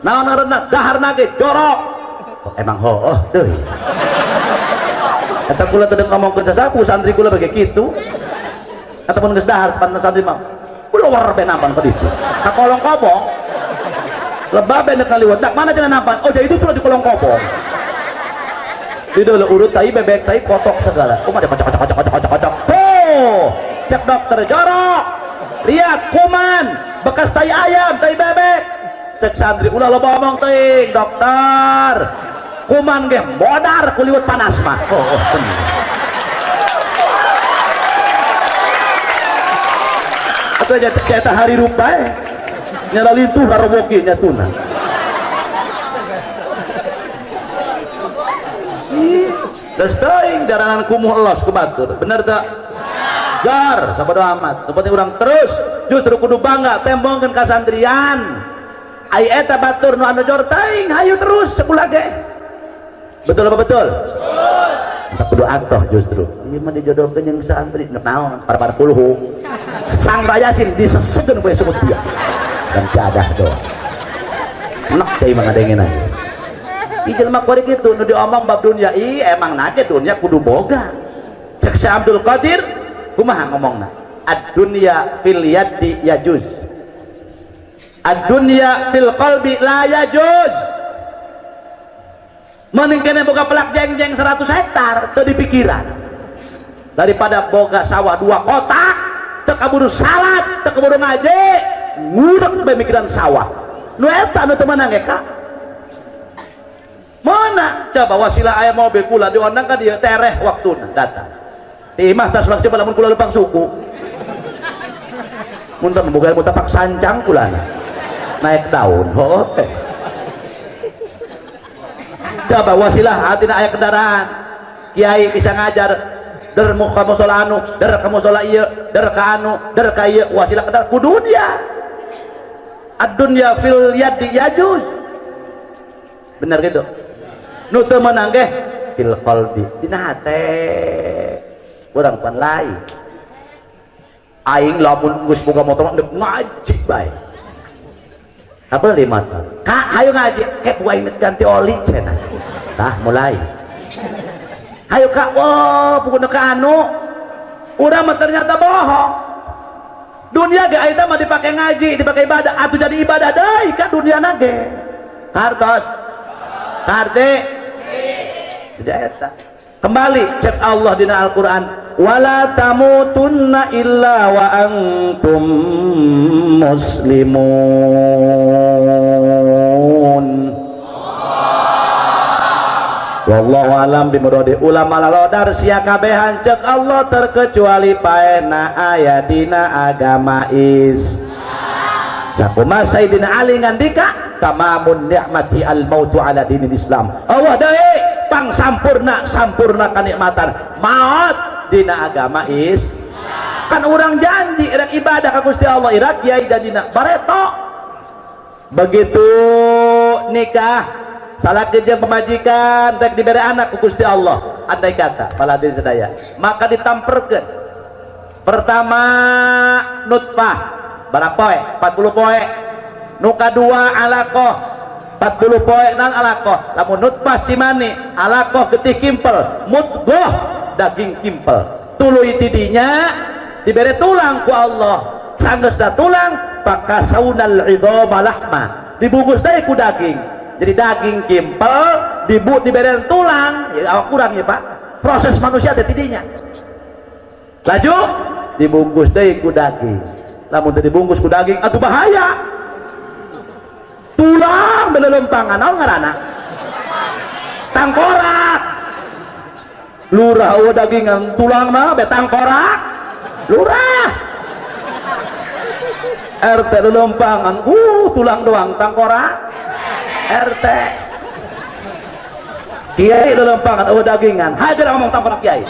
Naon ngaranna? Daharna ge jorok. Oh, emang hooh deui. Eta kula teu ngomongkeun sasapu, santri kula bage kitu. Ataupun geus dahar pantas santri mah. Keluar be nampan ka ditu. Ka kolong kobong. Lebah be nek kaliwat, mana cenah nampan? Oh, jadi itu tuh di kolong kobong. Di dulu urut tai bebek tai kotok segala. Oh, ada kocok kocok kocok kocok kocok kocok. Tuh, cek dokter jorok. Lihat kuman, bekas tai ayam, tai bebek. Cek santri ulah loba omong teuing, dokter. Kuman ge modar ku liwet panas mah. Oh, oh bener. Atau aja eta hari rupa nyala lintuh raroboki nya tuna. Geus teuing jaranan kumuh elos ku batur. Bener teu? Jar, sabodo amat. Nu penting urang terus justru kudu bangga tembongkeun kasantrian. Ai eta batur nu anu jor teuing hayu terus sakulah ge. Betul apa betul? Betul. Entah kudu atoh justru. Ieu mah dijodohkeun jeung santri nu naon par-par kulhu. Sang Rayasin disesegeun ku sumut dia. Dan cadah doang. Enak teh mah ngadengin aja. Ih jelema kuari kitu nu diomong bab dunia, ih emang nage dunia kudu boga. Cek Syekh Abdul Qadir kumaha ngomongna? Ad-dunya fil yadi yajuz. Ad-dunya fil qalbi la yajuz. Mending kene boga pelak jeng-jeng 100 hektar teu dipikiran. Daripada boga sawah 2 kotak teu kaburu salat, teu kaburu ngaji, ngurek bae mikiran sawah. Nu eta nu teu meunang ge ka. Mana? Coba wasilah aya mobil kula diondang ka dieu tereh waktuna datang. Ti imah tas coba lamun kula lempang suku. Mun teu boga ilmu tapak sancang kulana. Naik daun, hooh teh. Coba wasilah hatina aya kendaraan. Kiai bisa ngajar der muka musola anu, der ka musola ieu, der ka anu, der ka ieu, wasilah kendaraan ku dunya. Ad-dunya fil yadi yajuz. Bener gitu. Nu teu meunang ge fil qalbi, dina hate. Urang pan lain. Aing lamun geus boga motor deuk ngaji bae. Apa motor? Kak, hayu ngaji. Kek bu aing ganti oli cenah. Tah mulai. Hayu kak, wah pukul ka anu. Urang mah ternyata bohong. Dunia ge aing mah dipake ngaji, dipake ibadah, atuh jadi ibadah deui ka dunia ge. Kartos. Karte. Jadi eta. Kembali cek Allah dina Al-Qur'an, wala tamutunna illa wa antum muslimun. Wallahu alam bimuradi. Ulama lalodar sia kabehan cek Allah terkecuali paena aya dina agama is. Sakumaha Sayyidina Ali ngandika tamamun ni'mati al mautu ala dinil Islam. Allah deui pang sampurna sampurna kanikmatan maot dina agama is. Kan urang janji rek ibadah ka Gusti Allah, irak kiai janjina bareto. Begitu nikah salaki jeung pamajikan rek dibere anak ku Gusti Allah, andai kata paladin sedaya, maka ditamperkeun pertama nutfah barang poe 40 poe, nu kadua alaqah 40 poe nan alaqah, lamun nutfah cimani, alaqah getih kimpel, mudghah daging kimpel, tuluy tidinya dibere tulang ku Allah, sanggeus da tulang pakasaunal idhama lahma, dibungkus deui ku daging, jadi daging kimpel dibere tulang, ya awak kurang ya Pak, proses manusia teh tidinya laju dibungkus deui ku daging, lamun teu dibungkus ku daging atuh bahaya, tulang belelempangan naon ngaranna tangkorak, lurah eueuh dagingan tulang mah be tangkorak lurah, RT lelempangan tulang doang tangkorak RT, kiai lelempangan eueuh dagingan hajar ngomong tangkorak kiai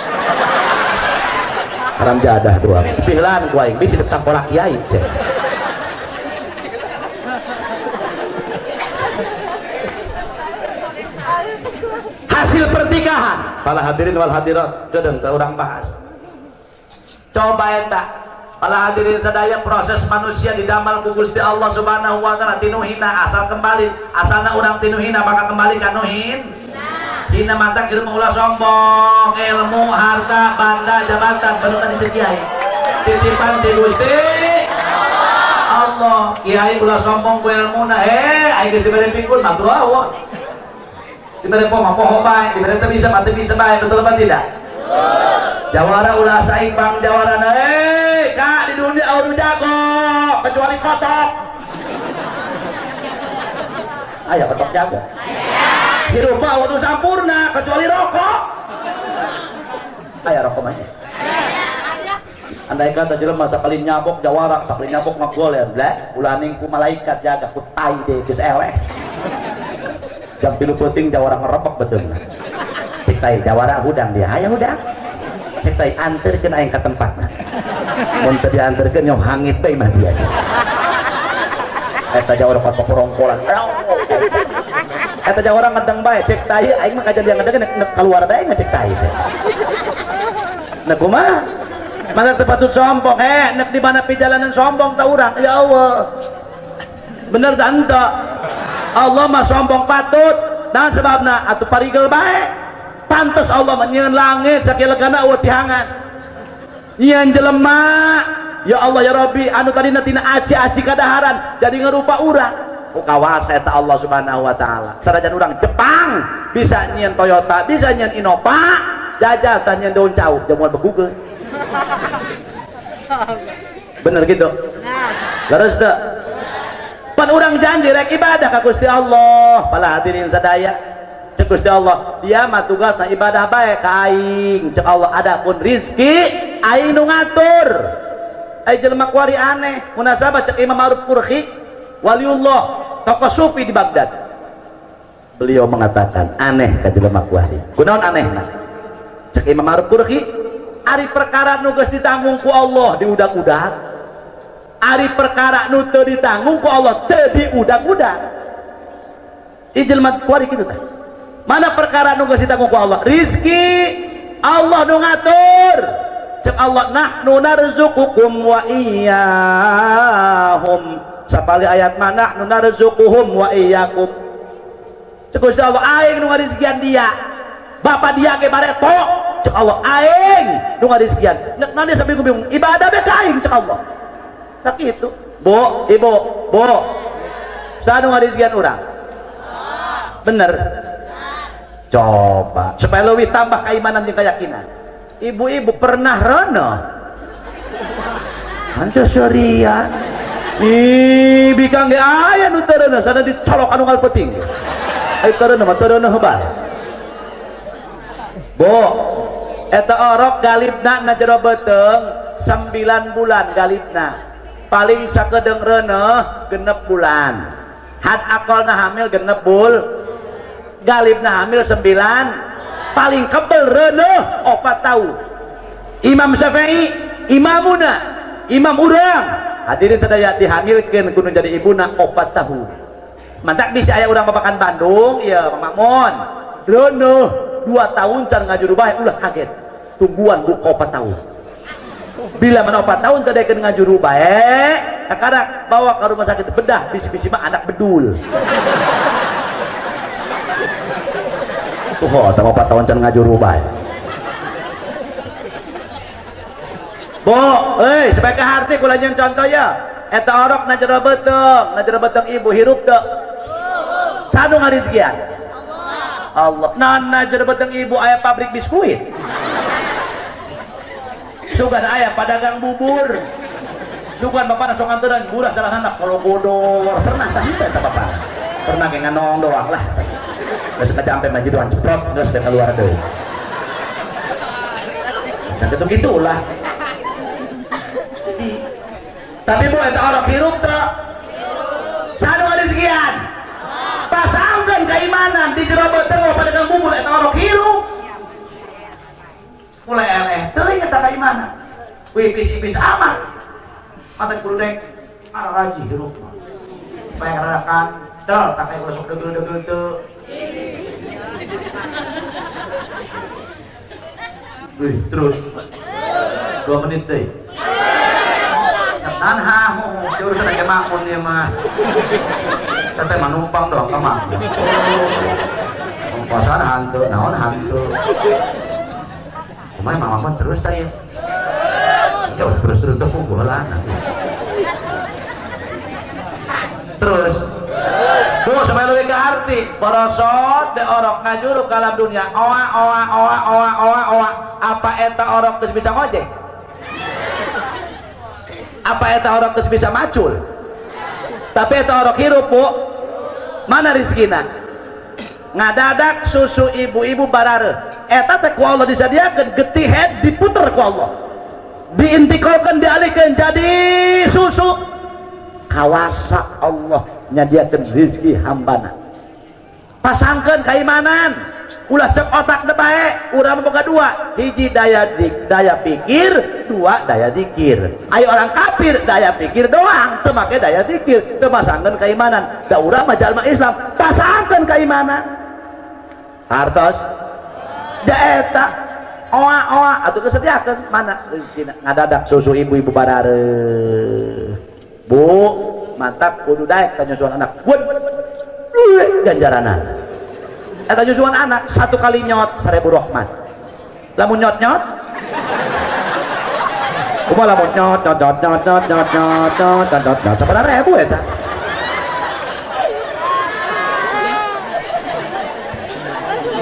haram jadah doang pihlan ku aing bisi tangkorak kiai cek. Hasil pernikahan para hadirin wal hadirat gedeng teu urang bahas. Coba eta Para hadirin sadaya, proses manusia didamel ku Gusti Allah Subhanahu wa taala tinu hina asal kembali, asalna urang tinu hina bakal kembali ka nu hina. Matak hirup ulah sombong, ilmu, harta, banda, jabatan baru tadi cek kiai titipan ti Gusti Allah. Kiai ulah sombong ku ilmuna, aing geus dibere pikun mah tuh Allah, dibere poho poho bae, dibere teu bisa mah teu bisa bae. Betul apa tidak? Jawara ulah saing bang jawara, kak di dunia udah jago kecuali kotok. Aya kotok jago. Hirup mah udah sampurna kecuali rokok. Aya rokok mah. Andai kata jelema sakali nyabok jawara, sakali nyabok ngagoler, bleh, ulaning ku malaikat jaga ku tai deh geus eleh. Jam 3 peuting jawara ngerebek betul. Cek tai jawara hudang dia, aya hudang. Cek tai anterkeun aing ka tempatna. Mun teu dianterkeun nyoh hangit bae mah dia. Eta jawara paporongkolan. Eta jawara ngedeng bae, cek tai aing mah kajian dia ngedeng nek keluar bae ngecek tai cek. Nek kumaha? Masa teu patut sombong, nek di mana pijalanan sombong ta urang, ya Allah. Bener ta henteu? Allah mah sombong patut, dan sebabna atuh parigel bae. Pantes Allah mah nyieun langit sakieu legana eueuh tihangan. Nyieun jelema, ya Allah ya Rabbi, anu tadina tina aci-aci kadaharan jadi ngarupa urang. Ku kawasa eta Allah Subhanahu wa taala. Sanajan urang Jepang bisa nyieun Toyota, bisa nyieun Innova, jajal tah nyieun daun cau, jamuan begugeun. Bener gitu? Leres teu? Pan urang janji rek ibadah ka Gusti Allah. Pala hadirin sadaya, cek Gusti Allah, dia mah tugasna ibadah bae ka aing. Cek Allah, adapun rizki aing nu ngatur. Ai jelema kuari aneh, munasabah cek Imam Ma'ruf Purkhi, waliullah, tokoh sufi di Baghdad. Beliau mengatakan aneh ka jelema kuari. Kunaon anehna? Cek Imam Ma'ruf Purkhi, ari perkara nu geus ditanggung ku Allah diudag-udag, ari perkara nu teu ditanggung ku Allah teu diudag-udag. Ieu jelema kuari kitu tah. Mana perkara nu geus ditanggung ku Allah? Rizki Allah nu ngatur. Cek Allah, nahnu narzuqukum wa iyyahum. Sapali ayat mana nahnu narzuquhum wa iyyakum. Cek Gusti Allah, aing nu ngarizkian dia. Bapak dia ge bareto. Cek Allah, aing nu ngarizkian. Nek nani sampai bingung, ibadah be ka aing cek Allah. Sakitu. Bu, ibu, bu. Saha nu ngarizkian urang? Bener. Coba supaya lebih tambah keimanan dan keyakinan. Ibu-ibu pernah rono? Anca serian. Ih, bikang ge aya nu teu reuneuh, sana dicolok anu ngalpeting. Ai teu reuneuh mah teu reuneuh bae. Bu, eta orok galibna na jero beuteung 9 bulan galibna. Paling sakedeung reuneuh 6 bulan. Had akolna hamil 6 bul. Galibna hamil 9, paling kebel reuneuh 4 tahun. Imam Syafi'i, imamuna, imam urang, hadirin sadaya dihamilkeun kudu jadi ibuna 4 tahun. Mantak bisa aya urang babakan Bandung, iya Mang Makmun. Reuneuh 2 tahun can ngajuru bae ulah kaget. Tungguan buka 4 tahun. Bila mana 4 tahun teu daekeun ngajuru bae, kakarak bawa ke rumah sakit bedah, bisi-bisi mah anak bedul. Tuh, oh, 4 tahun can ngajuru bae. Bo, supaya kaharti kula nyeun contoh ya. Eta orok na jero beuteung, na jero beuteung ibu hirup teu? Saha nu ngarizkian? Allah. Nah, na jero beuteung ibu aya pabrik biskuit. Sugan aya padagang bubur. Sugan bapak sok anturan buras jalan anak Solo Godor. Pernah tah henteu eta bapak? Pernah ge nganong doang lah. Geus kajampe mah doang ceprot geus teh keluar deui. Sakitu gitulah. Tapi bu eta orok hirup teu? Saha nu ngarizkian? Pasangkeun keimanan di jero beuteung padagang bubur eta orok hirup. Mulai eleh teuing eta keimanan. Wih ipis-ipis amat. Mata kudu dek raji hirup mah. Supaya rada kandel tak kayak ulah sok degel-degel teu. Wih, terus 2 menit deh. Nan hahu, urusan aja makmun dia mah. Teteh mah numpang doang ke makmun. Ongkosan hantu, naon hantu. Kumaha Mang Makmun terus teh ya? Ya udah terus terus tuh lah. Terus bu supaya lebih ke arti borosot de orok ngajuru kalam dunia oa oa oa oa oa oa apa eta orok geus bisa ngojek, apa eta orok geus bisa macul, tapi eta orok hirup bu, mana rizkina? Ngadadak susu ibu-ibu barare eta teh ku Allah disadiakeun, getih head diputer ku Allah, diintikalkan, dialihkan jadi susu. Kawasa Allah nyadiakeun rezeki hambana. Pasangkeun keimanan, ulah cek otak de bae. Urang boga dua, hiji daya daya pikir, dua daya dikir. Ayo orang kafir daya pikir doang, teu make daya dikir, teu masangkeun keimanan. Da urang mah jalma Islam, pasangkeun keimanan. Hartos ja eta oa oa atuh kesediakeun mana rezekina? Ngadadak susu ibu-ibu barare. Bu, mantap kudu daek ka nyusuan anak. Wed duit ganjaranan. Eta nyusuan anak satu kali nyot 1000 rahmat. Lamun nyot-nyot kumaha? Lamun nyot nyot nyot nyot nyot nyot nyot nyot nyot nyot sabaraha ribu eta?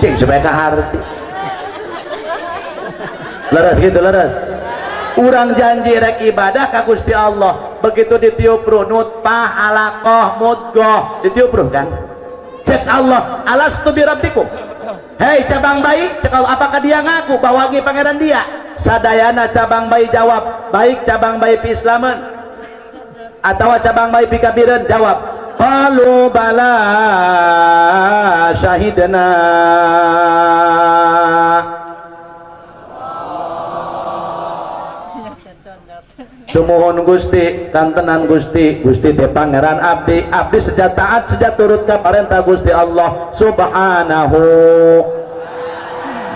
Cing supaya kaharti. Leres gitu, leres. Urang janji rek ibadah ka Gusti Allah, begitu ditiup ruh nutfah, alaqah, mudghah, ditiup ruh kan, cek Allah, alastu bi rabbikum, hei cabang bayi. Cek Allah, apakah dia ngaku bahwa lagi pangeran dia? Sadayana cabang bayi jawab, baik cabang bayi pi islamen atau cabang bayi pi kabiran, jawab qalu bala syahidna. Sumuhun Gusti, kantenan Gusti, Gusti teh pangeran abdi, abdi sejak taat sejak turut ka parentah Gusti Allah Subhanahu.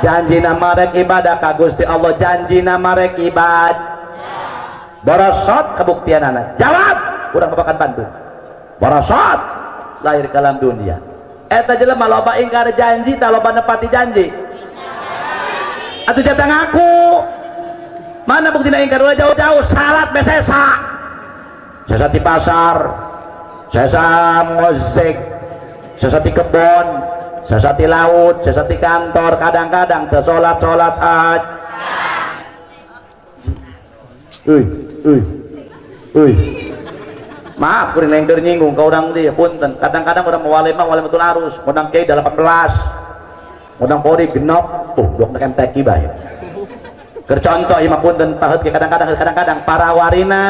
Janjina marek ibadah ka Gusti Allah, janjina marek ibad. Borosot kabuktianana. Jawab, urang babakan Bandung. Borosot lahir ke alam dunia. Eta jelema loba ingkar janji, tak loba nepati janji. Atuh jatah ngaku. Mana bukti ingkar? Ulah jauh-jauh, salat besesa. Sesa di pasar, sesa ngozek, sesa di kebon, sesa di laut, sesa di kantor, kadang-kadang teu salat-salat aja. Uy, uy, uy. Maaf, kuring lain keur nyinggung ka urang dieu, punten. Kadang-kadang urang mawale mah wale betul arus, ngundang kiai 18. Ngundang pori genep, tuh dok MTQ bae. Keur contoh ieu mah punten paheut ge kadang-kadang kadang-kadang para warina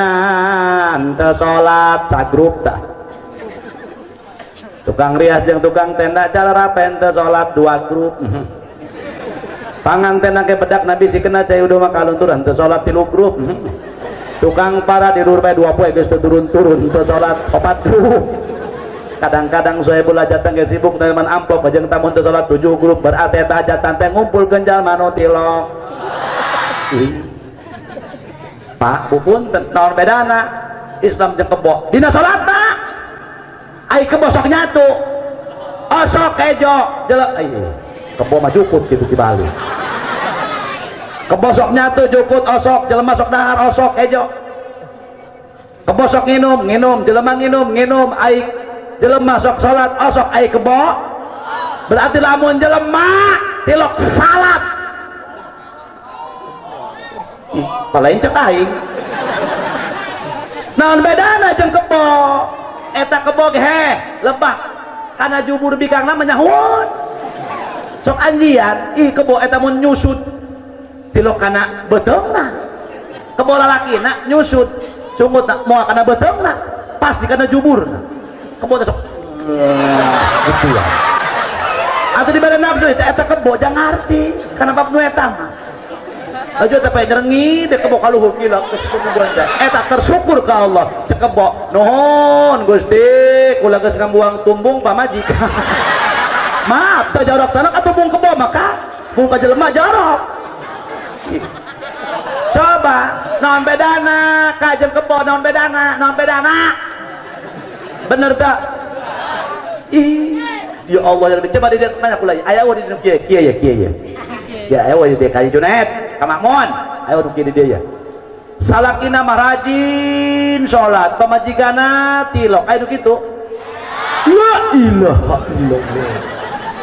teu salat sagrup tah. Tukang rias jeung tukang tenda calarapen teu salat dua grup. Panganten ke bedak nabi si kena cai udah mah kalunturan teu salat tilu grup. Tukang para di luhur bae dua poe geus teu turun-turun teu salat opat grup. Kadang-kadang soebul hajatan ge sibuk nerimaan amplop jeung tamu teu salat 7 grup, berarti eta hajatan teh ngumpulkeun jalma nu tilok. Pak, punten, naon bedana Islam jeung kebo? Dina salatna ai kebo sok nyatu, osok kejo jelek, ai kebo mah jukut kitu di Bali. Kebo sok nyatu jukut osok, jelema sok dahar osok kejo. Kebo sok nginum, nginum, jelema nginum, nginum, ai jelema sok salat osok, ai kebo. Berarti lamun jelema tilok salat lain cek aing. Naon bedana jeung kebo? Eta kebo ge heh lebah kana jubur bikangna menyahun. Sok anjian, ih kebo eta mun nyusut tilok kana beuteungna. Kebo lalakina nyusut sungutna moal kana beuteungna, pasti kana juburna. Kebo teh sok gitu ya. Atuh di badan nafsu eta kebo jangan ngarti kana bab nu eta mah. Aja teh pae nyerengi deh kebo kaluhur gila eta tersyukur ka Allah cek kebo nuhun Gusti kula geus ngambuang tumbung pamajikan. Maaf teu jorok tanah atuh bung kebo maka bung ka jelema jorok. Coba naon bedana kajeng kebo, naon bedana, naon bedana, bener tak? Ih, ya Allah ya Rabbi. Coba di nanya kula, aya di kieu kieu ya, kieu ya, ya aya di dieu ka Junet, ka Makmun, aya nu kieu di dieu ya. Salakina mah rajin salat, pamajikanna tilok. Aya nu kitu? La ilaha illallah.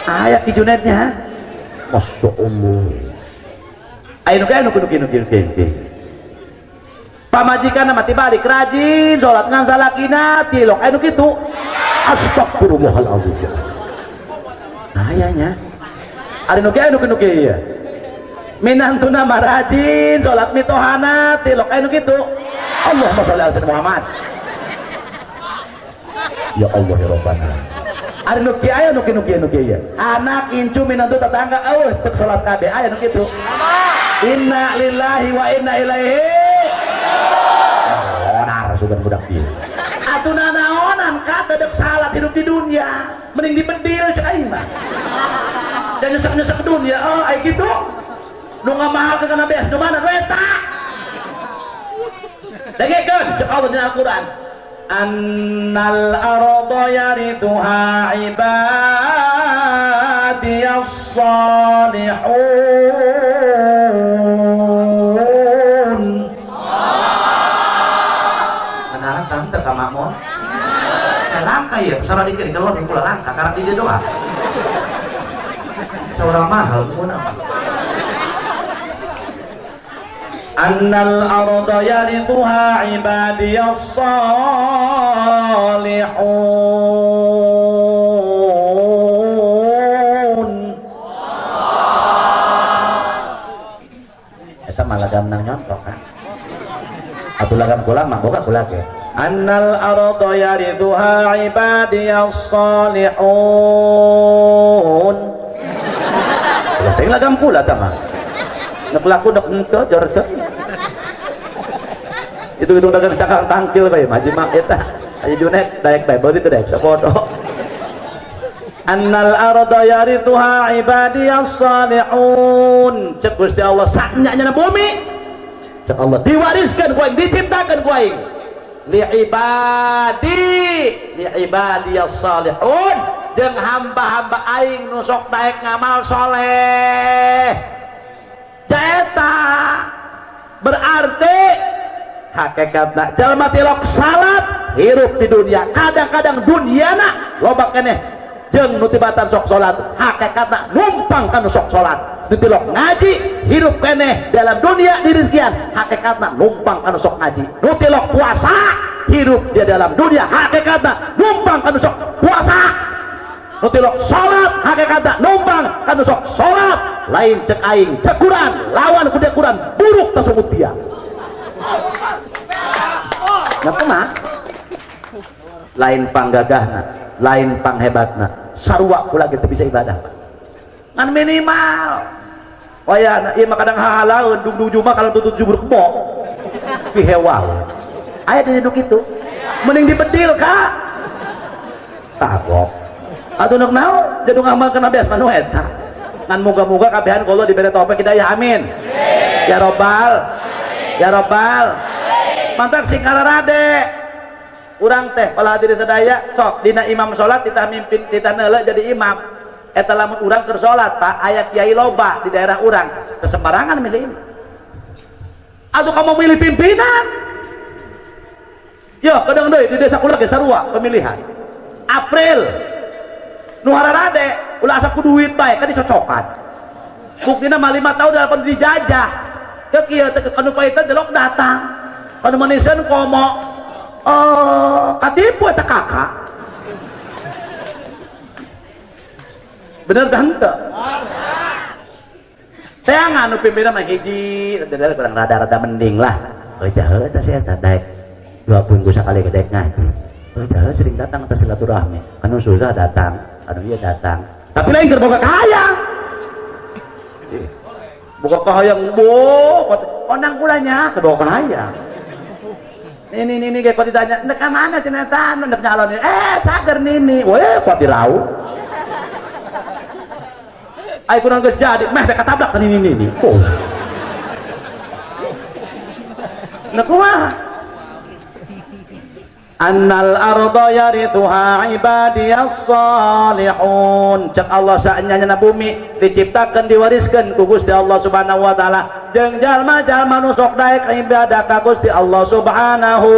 Aya ki Junetnya, Masya Allah. Aya nu kieu, nu kieu, nu kieu, nu kieu. Pamajikanna mah tibalik, rajin salat ngan salakina tilok. Aya nu kitu? Astagfirullahaladzim. Ayahnya ada nu kieu, nu kieu, nu kieu ya. Minantuna mah rajin salat, mitohana tilok. Aya nu kitu? Allahumma sholli ala sayyidina Muhammad. Ya Allah ya Rabbana. Ada nu kieu, aya nu kieu, nu kieu, nu kieu ya. Anak, incu, minantu, tetangga eueuh teu salat kabeh. Aya nu kitu? Inna lillahi wa inna ilaihi. Onar sugan budak ieu. Atuh nanaonan ka teu deuk salat hidup di dunia, mending dibedil cek aing mah. Dan nyesek-nyesek dunia, oh ai kitu. Nu ngamahal ke kana beas nu mana nu eta? Dengekeun cek Allah dina Al-Qur'an. Annal arda yarithuha ibadiyas salihun. Menahan tante ka Makmun. Eh, langka ya, pesara dikit kalau yang pula langka karena dia doa. Seorang mahal mun apa? Annal arda yarithuha ibadiyas salihun. Eta mah lagam nang nyontok kan. Atuh lagam kula mah boga kula ge. Annal arda yarithuha ibadiyas salihun. Ulah sing lagam kula ta mah. Nek laku nek henteu jor teu. Hitung-hitung dagang cakang tangkil bae haji mak eta. Haji Junet daek bae beuli teu daek sapodo. Annal arda yarithuha ibadiyas salihun. Cek Gusti Allah saknya bumi. Cek Allah diwariskan ku aing, diciptakan ku aing. Li ibadi, li ibadiyas salihun, jeung hamba-hamba aing nu sok daek ngamal soleh. Jaeta berarti hakikatna jalma tilok salat hirup di dunia, kadang-kadang duniana loba keneh jeung nu tibatan sok salat, hakikatna numpang kanu sok salat. Nu tilok ngaji hirup keneh dalam dunia dirizkian, hakikatna numpang kanu sok ngaji. Nu tilok puasa hirup dia dalam dunia, hakikatna numpang kanu sok puasa. Nu tilok salat hakikatna numpang kanu sok salat. Lain cek aing, cek Quran, lawan ku dia Quran buruk tersebut dia. Nah kumaha? Lain panggagahna, lain panghebatna, sarua kula ge teu bisa ibadah. Ngan minimal wayahna ieu mah kadang hahalaeun dung-dung juma kalau tutut jubur kebo. Pihewal. Aya di nu kitu. Mending dibedil ka. Kagok. Atuh nek naon jadi ngamalkeun beas mah nu eta. Ngan moga-moga kabehan ku Allah dibere taufik hidayah, amin. Ya robbal. Ya robbal. Mantak sing kararade. Urang teh olah diri sadaya sok dina imam salat ditah mimpin ditah neuleuh jadi imam. Eta lamun urang keur salat Pak, aya kiai loba di daerah urang, kesembarangan milih imam. Atau kamu milih pimpinan? Yo, kadang deui di desa kula ge sarua pemilihan. April nu hararade ulah asa ku duit bae kan dicocokan. Buktina mah 5 tahun dalam dijajah. Teu kieu teh kanu paitan delok datang. Kanu manisan komo. Oh, katipu eta kakak. Bener dah henteu? Teangan nu pimpinan mah hiji, rada kurang rada-rada mending lah. Euy jahe eta si eta daek 2 minggu sakali ge daek ngaji. Euy jahe sering datang atas silaturahmi. Anu susah datang, anu ieu datang. Tapi lain keur boga kahayang. Boga kahayang bo, onang kulanya keur boga kahayang. Nini nini kayak kau ditanya, nek mana cenah eta anu nek nyalon? Cager nini. Weh, kuat dirau. Ai kurang geus jadi, meh teh katabrak ka nini nini. Oh. Nah kumaha? Annal arda yarithuha ibadiyas salihun. Cek Allah saenyana bumi diciptakeun diwariskeun ku Gusti Allah Subhanahu wa taala jeung jalma-jalma nu sok daek ibadah ka Gusti Allah Subhanahu.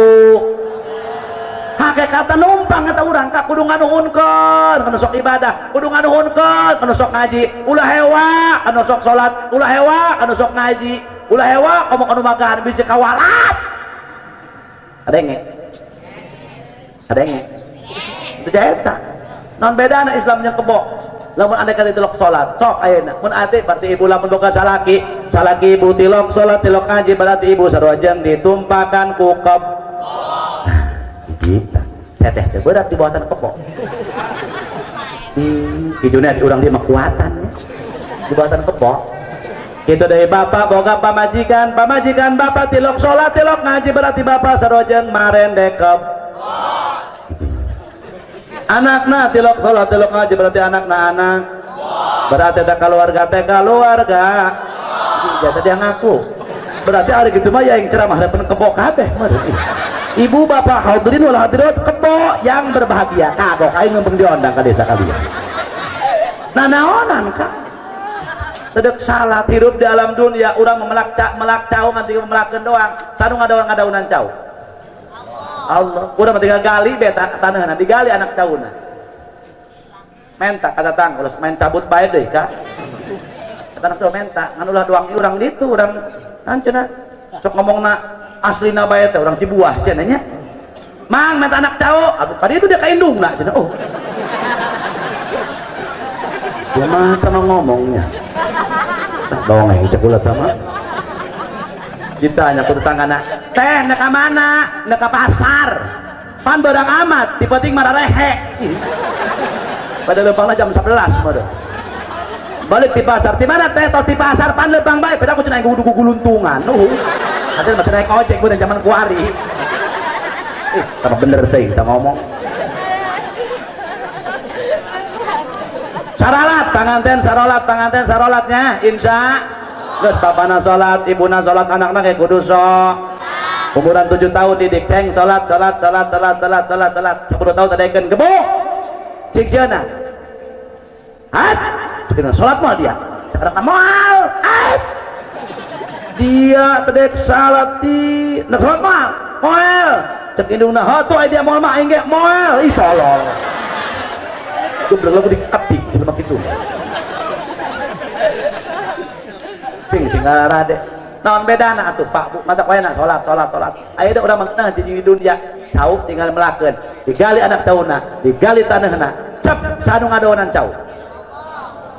Hakikatna numpang eta urang ka kudu nganuhunkeun kana sok ibadah, kudu nganuhunkeun kana sok ngaji, ulah hewa kana sok salat, ulah hewa kana sok ngaji, ulah hewa komo kanu makan bisi kawalat. Adenge? Adenge? Itu eta. Non bedana Islam jeung kebo. Lamun andai kata tilok salat, sok ayeuna. Mun ate berarti ibu lamun boga salaki, salaki ibu tilok salat, tilok ngaji berarti ibu sarua jeung ditumpakan ku kebo. Nah, hiji teteh teh berat di bawah kebo. Hijuna di urang dia mah kuatan ya. Di bawah kebo. Itu dari bapak boga pamajikan, pamajikan bapak tilok salat, tilok ngaji berarti bapak sarua jeung marende kebo. Anakna tilok salat, tilok ngaji berarti anakna anak. Berarti teh keluarga teh keluarga. Jadi dia ngaku. Berarti hari gitu mah ya yang ceramah harapan kebo kabeh meureun. Ibu bapak hadirin wal hadirat kebo yang berbahagia. Kagok aing ngeumpeng diondang ka desa kalian. Nah naonan ka? Tedek salat hirup di alam dunia urang memelak melak cau ngan tinggal melakeun doang. Sanu ngadaun ngadaunan cau. Allah, urang tinggal gali beta tanahna digali anak cauna. Menta kata tang, ulah main cabut bae deui ka. Kata anak cau menta, ngan ulah doang urang ditu urang kan cenah sok ngomongna aslina bae teh urang Cibuah cenah nya. Mang menta anak cau, atuh kadi itu dia ka indungna cenah. Oh. Dia mah tama ngomongnya. Tah dongeng cek ulah tama. Ditanya ku tetanggana, "Teh, nek ka mana?" "Nek ka pasar." Pan barang amat, ti penting mararehe. Pada lempangna jam 11 mah. Balik di pasar, di mana teh? Tos di pasar pan lempang bae, pada aku cenah kudu guluntungan. Ada mah naik ojek bener zaman kuari. Tambah bener teh kita ngomong. Saralat panganten, sarolat panganten, sarolatnya insya geus bapana salat, ibuna salat, anakna kayak kudu sok. Umuran 7 tahun didik ceng salat, salat, salat, salat, salat, salat, salat. 10 tahun tadaikeun gebuk. Cik sieuna. Hat, cik salat moal dia. Karena moal, hat. Dia tadek salat di nak salat moal. Moal. Cek indungna, "Hatuh aya dia moal mah aing ge moal." Ih tolol. Goblok lagu diketik jelema kitu. Cing sing rade. Naon bedana atuh Pak Bu, mata wae salat salat salat. Ayeuna urang mah di dunia cau tinggal melakeun. Digali anak cauna, digali tanahna. Cap sanu ngadonan cau.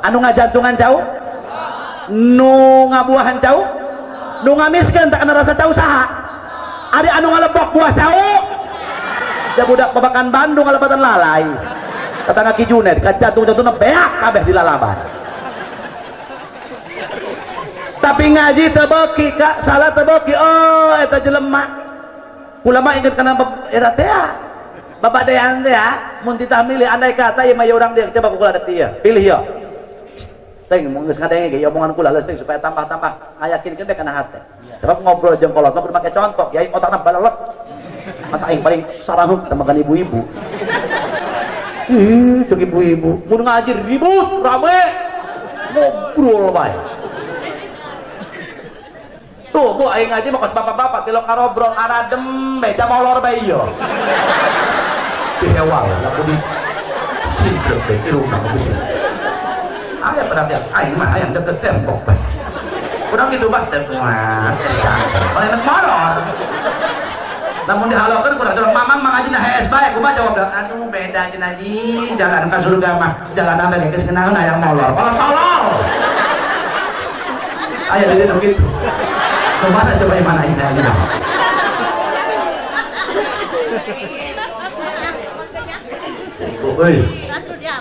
Anu ngajantungan cau? Nu ngabuahan cau? Nu ngamiskeun tak kana rasa cau saha? Ari anu ngalebok buah cau? Ja budak babakan Bandung ngalepatan lalai. Tetangga Ki Junaid ka jantung-jantungna beak kabeh di lalaban. Tapi ngaji teu beuki ka salat teu beuki. Oh eta jelema. Kula mah inget kana eta teh. Babadean teh mun titah milih andai kata ieu mah urang dia coba ku kula dek dia. Pilih yo. Teuing mun geus ngadenge ge omongan kula leus teuing supaya tambah-tambah ngayakinkeun teh kana hate. Sebab ngobrol jeung kolot mah kudu make contoh, kiai otakna balelek. Mata aing paling sarahuk tamakan ibu-ibu. Cek ibu-ibu, mun ngaji ribut, rame, ngobrol bae. Tuh, bu aing ngaji mah kos bapak-bapak tilok karobrol aradem meja molor bae ieu. Dihewal, laku di sindir bae irungna kudu. Aya pada aing mah hayang deket tembok bae. Urang kitu mah teh kuat. Paling molor. Namun dihalokeun kurang dorong mamang mah ngaji hees bae kumaha jawab aduh beda cenah ji jalan ka surga mah jalan ame geus kenaon hayang molor tolol. Aya di dieu kitu. Kemana coba yang mana ini saya bilang. Woi,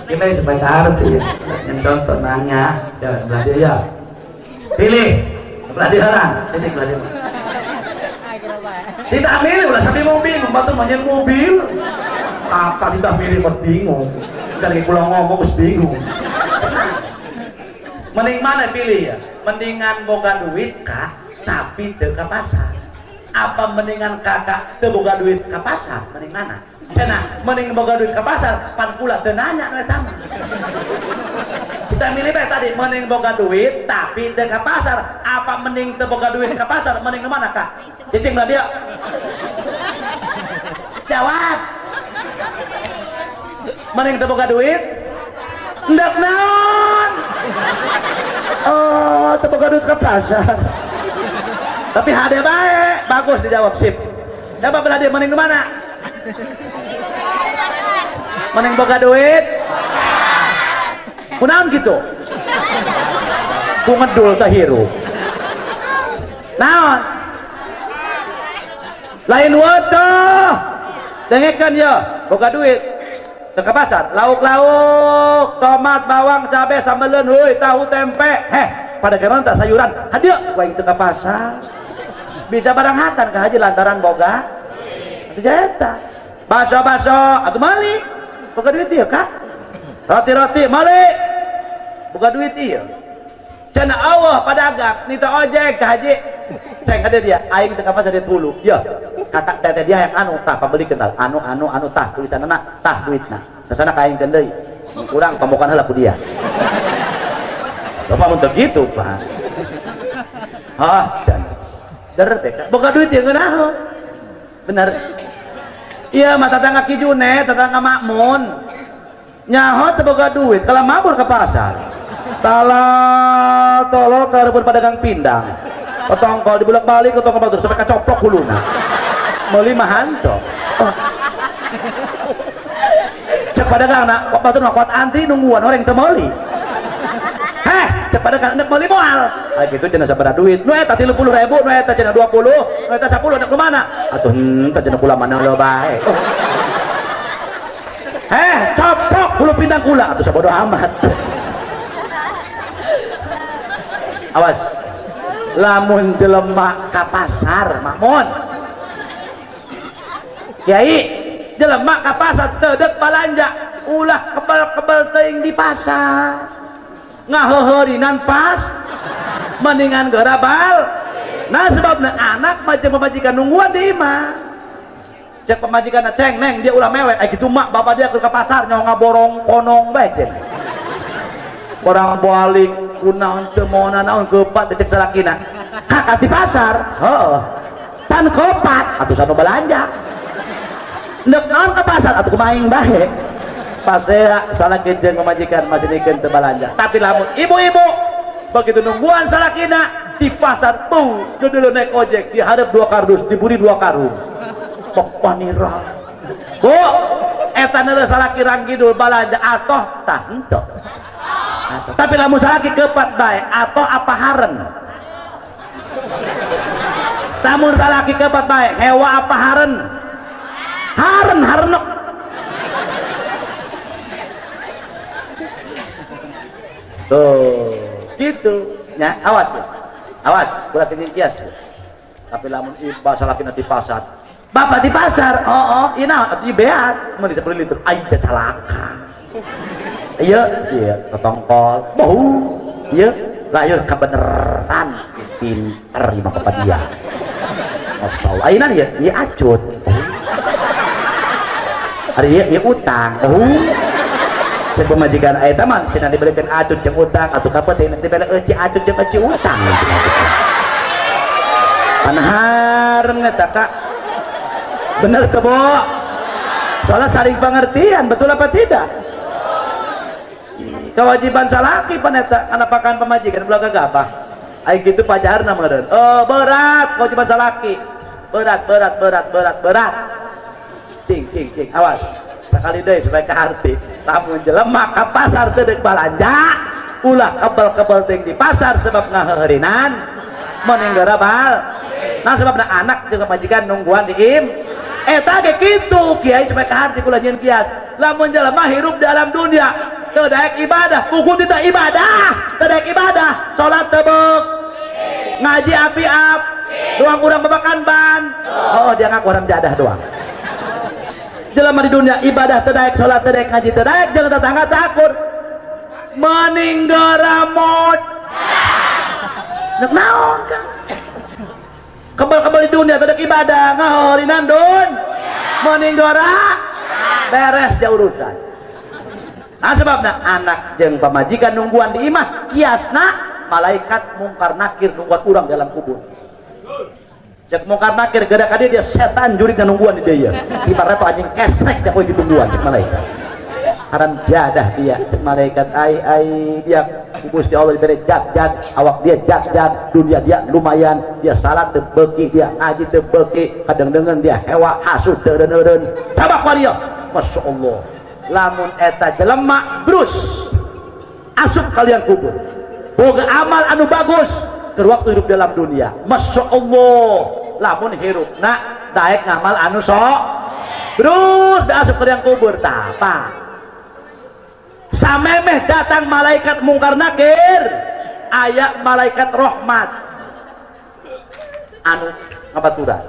kita supaya taruh ya. Yang contoh nanya, ya belah dia ya. Pilih, belah dia lah. Pilih belah dia. Tidak milih, ulah sampai mau bingung, batu manyen mobil. Apa tidak milih, buat bingung. Cari pulang ngomong, terus bingung. Mending mana pilih ya? Mendingan boga duit kah? Tapi teu ka pasar. Apa mendingan kakak teu boga duit ka pasar, mending mana? Cenah mending boga duit ka pasar, pan kula teu nanya nu eta mah. Kita milih bae tadi, mending boga duit tapi teu ka pasar, apa mending teu boga duit ka pasar, mending nu mana kak? Cicing lah dia. Jawab. Mending teu boga duit? Ndak naon? Oh, teu boga duit ka pasar. Tapi hade bae, bagus dijawab sip. Coba belah dia mending nu mana? Mending boga duit? Kunaon gitu? Ku ngedul teh hirup. Naon? Lain weteh. Dengekeun ya, boga duit. Teu ka pasar, lauk-lauk, tomat, bawang, cabe, sambeleun, heuy, tahu, tempe. Heh, pada geron tak sayuran. Hadieu, ku aing teu ka pasar. Bisa barang hakan ka haji lantaran boga. Atuh eta. Baso-baso, atuh meuli. Boga duit ieu, Kak. Roti-roti meuli. Boga duit ieu. Cenah Allah padagang, nita ojek ka haji. Ceng ada dia, aing teu ka pasar dia tulu. Ya, kakak teteh dia yang anu tah pembeli kenal, anu anu anu tah tulisanna tah duitna. Sasana ka aing deui. Kurang pamokan heula ku dia. Bapak mun teu kitu, Pak. Hah, cenah. Der teh boga duit ya ngeunaheun. Bener. Iya, mah tetangga Ki June, tetangga Makmun. Nyaho teu boga duit, kalau mabur ke pasar. Talal tolol ka rebut pedagang pindang. Petongkol dibulak-balik ke tongkol batur sampai kacoplok huluna. Meuli mah hanto. Oh. Cek pedagang nak, kok batur mah kuat antri nungguan orang teu meuli. Heh, cek pedagang nek meuli moal. Ah gitu cenah sabaraha duit. Nu eta 30.000, nu eta cenah 20, nu eta 10, nek nu mana? Atuh henteu cenah kula mana lo bae. Oh. Heh, coplok hulu pindang kula atuh sabodo amat. Awas. Lamun jelema ka pasar, Makmun. Kiai, jelema ka pasar teu deuk balanja, ulah kebel-kebel teuing di pasar. Ngaheuheurinan pas mendingan geura bal. Nah sebabna anak macam pamajikan nungguan di imah. Cek pamajikan ceng neng dia ulah mewek, eh gitu mak bapak dia ke pasar nyawa ngaborong konong bae ceng. Orang balik kunaon teu mau naon kepat cek salakina. Kakak di pasar, heeh. Pan kopat atuh sanu belanja. Ndek naon ke pasar atuh kumaha aing bae. Pasea salaki jeung pamajikan masih dikeun teu balanja. Tapi lamun ibu-ibu begitu nungguan salakina di pasar tuh dulu naik ojek dihadap 2 kardus diburi 2 karung. Pepanira. Bu, eta neuleuh salaki rangkidul balanja atoh tah henteu. Tapi lamun salaki kepat bae atau apa haren. Lamun salaki kepat bae hewa apa haren? Haren harenok. Tuh, gitu. Ya, awas ya. Awas, kula teu kias. Tapi lamun iba salaki di pasar. Bapak di pasar, oh oh, ieu naon? Atuh ieu beas, meuli 10 liter. Aing teh calaka. Iya, iya, ketongkol. Bau. Iya, lahir kebeneran. Pinter ieu mah bapak dia. Masyaallah. Ayeuna ieu, ieu acut. Ari ieu, ieu utang. Oh. Cek pemajikan eta mah cenah dibelikeun acut jeung utang atuh kapan teh dibelikeun euci acut jeung euci utang. Panhareng eta Kak. Bener teu, Bu? Soalnya saling pengertian, betul apa tidak? Kewajiban salaki paneta anapakan pemajikan belah gagabah. Ai gitu pajarna meureun. Oh, berat kewajiban salaki. Berat, berat, berat, berat, berat. Ting, ting, ting, awas. Sekali deui supaya kaharti. Lamun jelema ka pasar teu deuk balanja, ulah kebel-kebel ting di pasar sebab ngaheureurinan mending geura bal. Nah sebabna anak jeung pamajikan nungguan di im. Eta ge kitu kiai supaya kaharti kula nyieun kias. Lamun jelema hirup dalam dunia teu daek ibadah, puguh teu ibadah, teu daek ibadah, salat teu beuk, ngaji api-ap, doang urang babakan ban. Oh, dia ngaku orang jadah doang. Jelema di dunia ibadah teu daek, salat teu daek, ngaji teu daek, jeung tetangga takut. Mending geura mot. Nek naon Kang? Kebal-kebal di dunia tadi ibadah ngahorinan dun meninggora beres dia urusan. Nah sebabna anak jeung pamajikan nungguan di imah kiasna malaikat mungkar nakir nungguan urang dalam kubur. Cek mungkar nakir gerak ka dia setan jurig nungguan di dia. Ibarat anjing kesrek dia poe ditungguan cek malaikat. Haram jadah dia cek malaikat ai ai dia Gusti Allah diberi jag-jag awak dia jag-jag dunia dia lumayan dia salat teu beuki dia ngaji teu beuki kadang dengen dia hewa hasud teu eureun tabak waria. Masya Allah lamun eta jelema brus asup kalian kubur boga amal anu bagus keur waktu hidup dalam dunia. Masya Allah lamun hirupna daek ngamal anu sok brus da asup kalian kubur tah apa samemeh datang malaikat mungkar nakir aya malaikat rahmat anu ngabaturan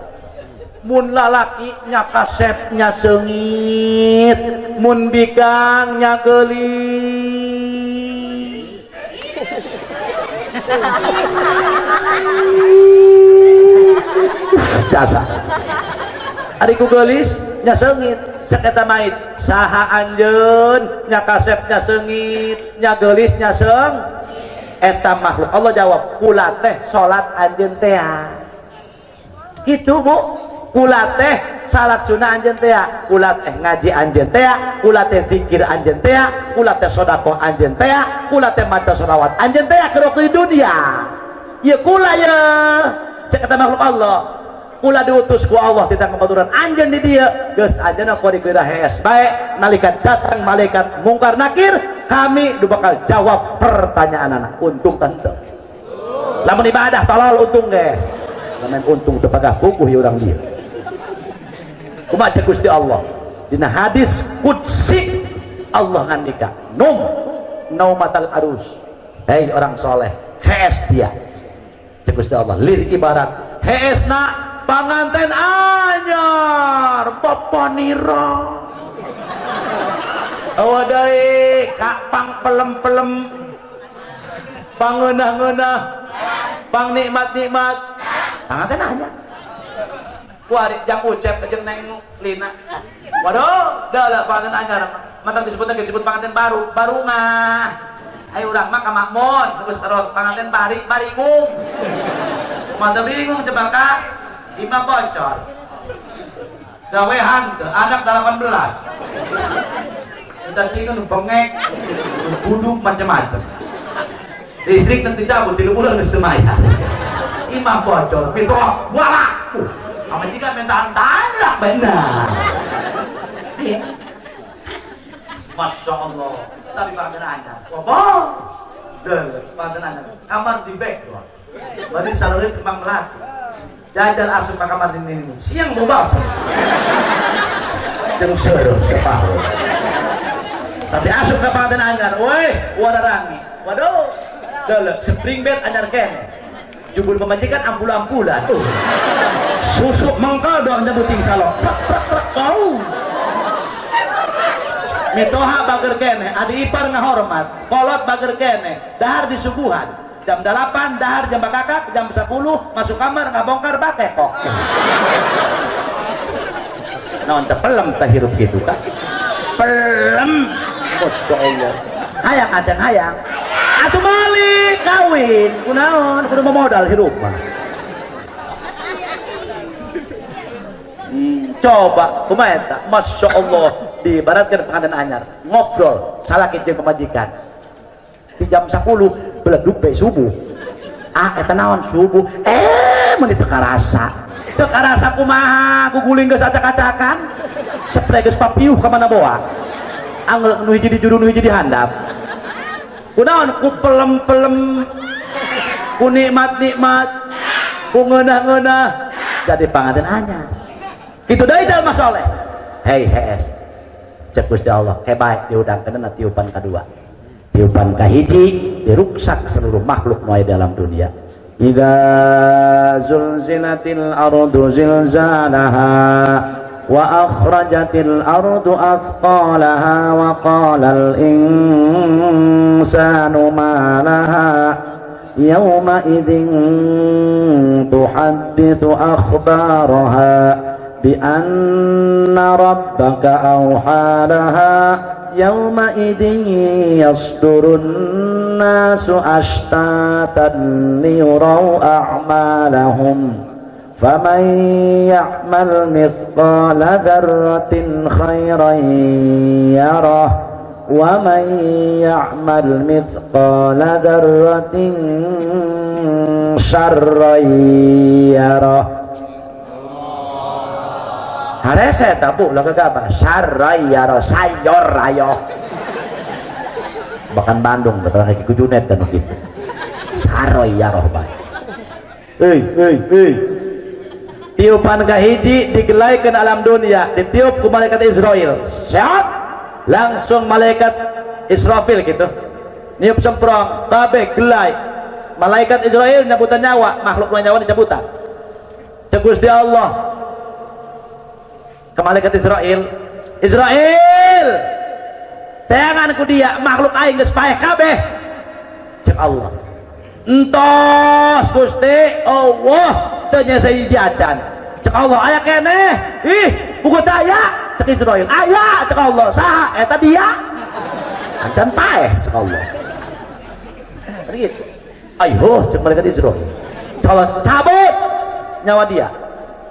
mun lalaki nya kasepnya seungit mun bikang nya geulis jasa ari ku geulis nya seungit cek eta mait saha anjeun nya kasep nya seungit nya geulis nya seung eta makhluk Allah jawab kula teh salat anjeun teh kitu bu kula teh salat sunah anjeun teh kula teh ngaji anjeun teh kula teh zikir anjeun teh kula teh sedekah anjeun teh kula teh maca sholawat anjeun teh keur di dunia ieu kula ye cek eta makhluk Allah kula diutus ku Allah titah kebaturan anjeun di dieu geus anjeunna ku digeura hees bae nalika datang malaikat mungkar nakir kami nu bakal jawab pertanyaan anak untung tante lamun ibadah tolol untung ge lamun untung teu pagah puguh ieu urang dieu kumaha cek Gusti Allah dina hadis qudsi Allah ngandika num naumatal arus hei orang soleh hees dia cek Gusti Allah lir ibarat heesna panganten anyar papanira awadai kak pang pelem-pelem pangeunah-ngeunah pang nikmat-nikmat panganten anyar kuari jang ucep jeung neng Lina waduh dah panganten anyar mantan disebutna disebut panganten baru barungah ayo urang mah ka Makmun geus panganten bari baringung mantap bingung coba kak lima bocor gawehan anak 18 kita cina bengek buduk macam-macam listrik nanti cabut 3 bulan geus teu mayar imah bocor pintu wala pamajikan minta talak benar iya Masya Allah tapi panganten anyar apa deh panganten anyar kamar di background berarti salurin kembang melati jajal asup ke kamar ini siang mau balsa jeung seureuh separuh tapi asup ke panganten anyar woi wararangi waduh deuleu spring bed anyar kene jubur pamajikan ampul-ampulan susuk mengkal doang bucing salok trek trek trek kau mitoha bager kene adi ipar ngahormat kolot bager kene dahar disuguhan jam 8 dahar jam bakakak jam 10 masuk kamar ngabongkar bake kok naon teh pelem teh hirup gitu kan pelem Masya Allah hayang acan hayang atuh balik kawin kunaon kudu modal hirup mah coba kumaha eta Masya Allah diibaratkeun panganten anyar ngobrol salaki jeung pamajikan di jam 10 beleduk bae subuh ah eta naon subuh mun teu karasa teu karasa kumaha guguling geus acak-acakan spray geus papiuh ka mana boa angel nu hiji di juru nu hiji di handap kunaon ku pelem-pelem ku nikmat-nikmat ku ngeunah-ngeunah jadi panganten anyar kitu deui jalma soleh hei hees cek Gusti Allah hebat diudangkeun tiupan kadua tiupan kahiji diruksak seluruh makhluk nu aya dalam dunia. Idza zulzilatil ardu zilzalaha wa akhrajatil ardu athqalaha wa qalal insanu ma laha يومئذ تحدث أخبارها بأن ربك أوحى لها يومئذ يصدر الناس أشتاتا ليروا أعمالهم فمن يعمل مثقال ذرة خيرا يره ومن يعمل مثقال ذرة شرا يره. Harese ta bu lah apa? Syarra yaro sayor ayo. Bahkan Bandung betul lagi kujunet dan gitu. Saroy yaroh bae. Hei hei hei. Tiupan kahiji digelaikan alam dunia, ditiup ku malaikat Israel. Sehat langsung malaikat Israfil gitu. Niup semprong, kabeh gelai. Malaikat Israel nyabutan nyawa, makhluk nyawa dicabutan. Cek Gusti Allah ke malaikat Israel, Israel, teangan ku dia makhluk aing geus paeh kabeh. Cek Allah, entos Gusti Allah teu nya hiji acan. Cek Allah aya keneh, ih buku teu aya. Cek Israel aya. Cek Allah saha eta dia acan paeh. Cek Allah kan gitu. Ayo cek malaikat Israel, cek Allah cabut nyawa dia.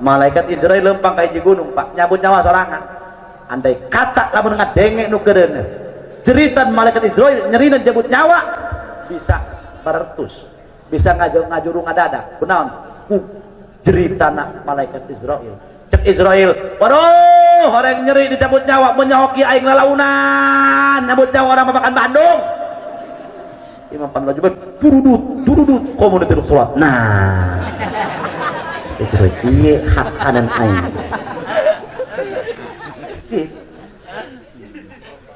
Malaikat Israel lempang ka hiji gunung pak, nyabut nyawa sorangan. Andai kata lamun ngadenge nu keureun jeritan malaikat Israel nyerina jabut nyawa, bisa bertus, bisa ngajuru ngadadak kunaon ku jeritana malaikat Israel. Cek Israel, waduh orang nyeri dicabut nyawa, menyahoki aing lalaunan nyabut nyawa orang makan Bandung. Imam pan laju turudut turudut komo nu salat. Nah itu iya hak kanan aing.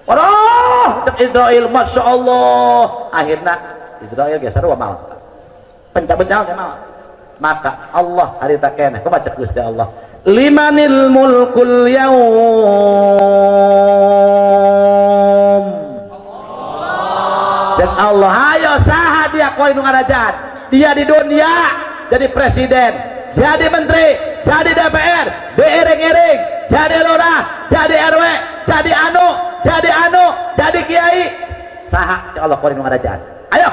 Waduh cek Israel, masya Allah. Akhirnya Israel geser wa maut, pencabut nyawa maut. Maka Allah harita keneh kumaha cek Gusti Allah, limanil mulkul yaum. Cek Allah ayo saha dia kuari nu ngarajaan dia di dunia, jadi presiden, jadi menteri, jadi DPR, diiring-iring, jadi lurah, jadi RW, jadi anu, jadi anu, jadi kiai. Saha cek Allah kuari nu ngarajaan? Ayo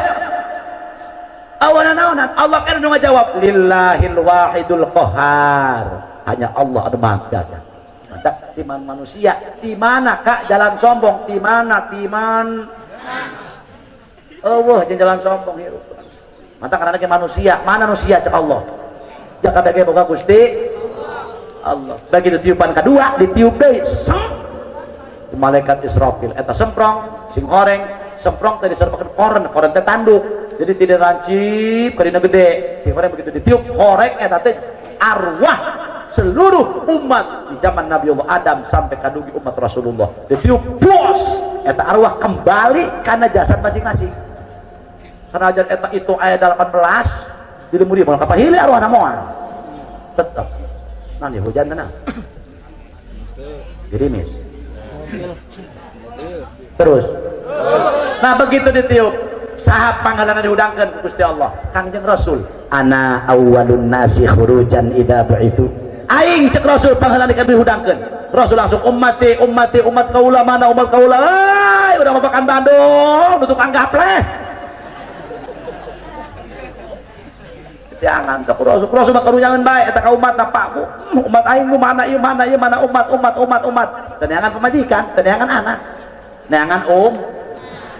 awanan awanan Allah kan nu ngajawab lillahil wahidul qahar. Hanya Allah anu maha gagah. Mantap di mana manusia, di mana kak jalan sombong, di mana timan eueuh jeung jalan sombong hirup. Mantap karena ke manusia, mana manusia cek Allah. Jaka bege boga Gusti Allah. Begitu tiupan kedua ditiup deui seng malaikat Israfil eta semprong sing horeng semprong teh diserpakeun koren, koren teh tanduk. Jadi tidak lancip karena gede. Sing horeng begitu ditiup horeng eta teh arwah seluruh umat di zaman Nabi Allah Adam sampai kadugi umat Rasulullah. Ditiup bos eta arwah kembali karena jasad masing-masing. Sanajan eta itu ayat 18 di lemuri moal kapahili arwahna moal. Tetep. Nanti hujan tenang. Gerimis. Terus. Nah begitu ditiup sahab panggalan dihudangkeun ku Gusti Allah Kangjeng Rasul, ana awwalun nasi khurujan idza bu'itsu. Aing cek Rasul panggalan dihudangkeun. Rasul langsung ummati ummati umat kaula mana umat kaula. Ai udah makan Bandung nu tukang gapleh. Jangan tak Rasul Rasul mah karunyangan bae eta ka umat pak bu. Umat aing mu mana ieu mana ieu mana umat umat umat umat. Teneangan pemajikan, teneangan anak. Neangan um,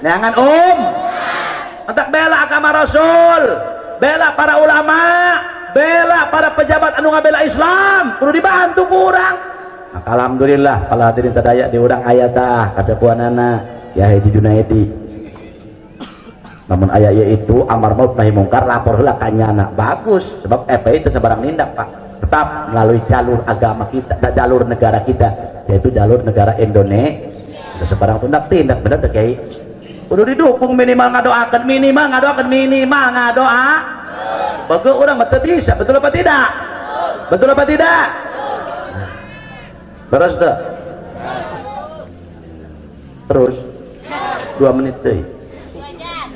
neangan um. Entak bela agama Rasul, bela para ulama, bela para pejabat anu ngabela Islam, kudu dibantu ku urang. Maka alhamdulillah kalau hadirin sadaya di urang aya tah kasepuhanana ya Haji Junaidi. Namun ayah itu amar ma'ruf nahi mungkar lapor heula ka nyana. Bagus sebab FPI itu sembarang nindak Pak. Tetap melalui jalur agama kita, jalur negara kita, yaitu jalur negara Indonesia. Sembarang tindak tindak bener teh Kiai. Kudu didukung minimal ngadoakeun, minimal ngadoakeun, minimal ngadoa. Bagus orang mah teu bisa, betul apa tidak? Betul apa tidak? Terus tuh. Terus 2 menit deui.